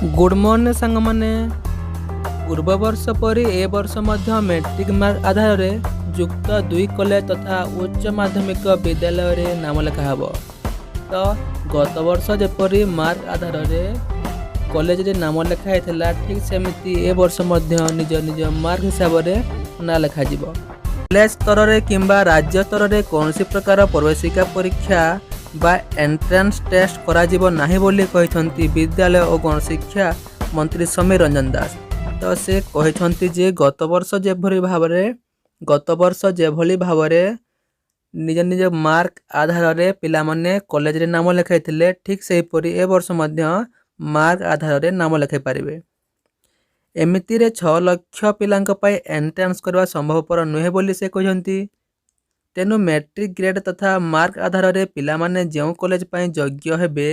Good morning ସାଙ୍ଗମାନେ। ପୂର୍ବ ବର୍ଷ ପରି ଏ ବର୍ଷ ମଧ୍ୟ ମେଟ୍ରିକ୍ ମାର୍କ ଆଧାରରେ ଯୁକ୍ତ ଦୁଇ କଲେଜ ତଥା ଉଚ୍ଚ ମାଧ୍ୟମିକ ବିଦ୍ୟାଳୟରେ ନାମ ଲେଖା ହେବ। ତ ଗତ ବର୍ଷ ଯେପରି ମାର୍କ ଆଧାରରେ କଲେଜରେ ନାମ ଲେଖା ହେଇଥିଲା, ଠିକ୍ ସେମିତି ଏ ବର୍ଷ ମଧ୍ୟ ନିଜ ନିଜ ମାର୍କ ହିସାବରେ ନାଁ ଲେଖାଯିବ। କଲେଜ ସ୍ତରରେ କିମ୍ବା ରାଜ୍ୟ ସ୍ତରରେ କୌଣସି ପ୍ରକାର ପ୍ରବେଶିକା ପରୀକ୍ଷା ବା ଏଣ୍ଟ୍ରାନ୍ସ ଟେଷ୍ଟ କରାଯିବ ନାହିଁ ବୋଲି କହିଛନ୍ତି ବିଦ୍ୟାଳୟ ଓ ଗଣଶିକ୍ଷା ମନ୍ତ୍ରୀ ସମୀର ରଞ୍ଜନ ଦାଶ। ତ ସେ କହିଛନ୍ତି ଯେ ଗତ ବର୍ଷ ଯେଭଳି ଭାବରେ ନିଜ ନିଜ ମାର୍କ ଆଧାରରେ ପିଲାମାନେ କଲେଜରେ ନାମ ଲେଖାଇଥିଲେ, ଠିକ୍ ସେହିପରି ଏ ବର୍ଷ ମଧ୍ୟ ମାର୍କ ଆଧାରରେ ନାମ ଲେଖାଇ ପାରିବେ। ଏମିତିରେ 6 ଲକ୍ଷ ପିଲାଙ୍କ ପାଇଁ ଏଣ୍ଟ୍ରାନ୍ସ କରିବା ସମ୍ଭବପର ନୁହେଁ ବୋଲି ସେ କହିଛନ୍ତି। ତେଣୁ ମେଟ୍ରିକ୍ ଗ୍ରେଡ୍ ତଥା ମାର୍କ ଆଧାରରେ ପିଲାମାନେ ଯେଉଁ କଲେଜ ପାଇଁ ଯୋଗ୍ୟ ହେବେ,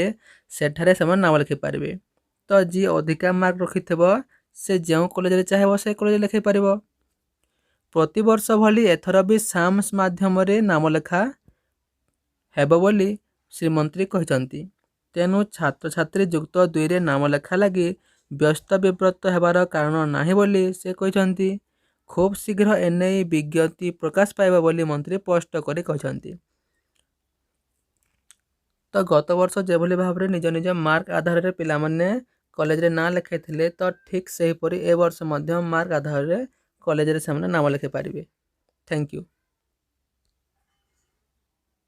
ସେଠାରେ ସେମାନେ ନାମ ଲେଖାଇ ପାରିବେ। ତ ଯିଏ ଅଧିକା ମାର୍କ ରଖିଥିବ, ସେ ଯେଉଁ କଲେଜରେ ଚାହିଁବ ସେ କଲେଜରେ ଲେଖାଇ ପାରିବ। ପ୍ରତିବର୍ଷ ଭଳି ଏଥର ବି ସାମ୍ସ ମାଧ୍ୟମରେ ନାମ ଲେଖା ହେବ ବୋଲି ଶ୍ରୀ ମନ୍ତ୍ରୀ କହିଛନ୍ତି। ତେଣୁ ଛାତ୍ରଛାତ୍ରୀ ଯୁକ୍ତ ଦୁଇରେ ନାମ ଲେଖା ଲାଗି ବ୍ୟସ୍ତ ବିବ୍ରତ ହେବାର କାରଣ ନାହିଁ ବୋଲି ସେ କହିଛନ୍ତି। ଖୁବ୍ ଶୀଘ୍ର ଏନେଇ ବିଜ୍ଞପ୍ତି ପ୍ରକାଶ ପାଇବ ବୋଲି ମନ୍ତ୍ରୀ ସ୍ପଷ୍ଟ କରି କହିଛନ୍ତି। ତ ଗତ ବର୍ଷ ଯେଭଳି ଭାବରେ ନିଜ ନିଜ ମାର୍କ ଆଧାରରେ ପିଲାମାନେ କଲେଜରେ ନାଁ ଲେଖାଇଥିଲେ, ତ ଠିକ୍ ସେହିପରି ଏ ବର୍ଷ ମଧ୍ୟ ମାର୍କ ଆଧାରରେ କଲେଜରେ ସେମାନେ ନାମ ଲେଖାଇ ପାରିବେ। Thank you.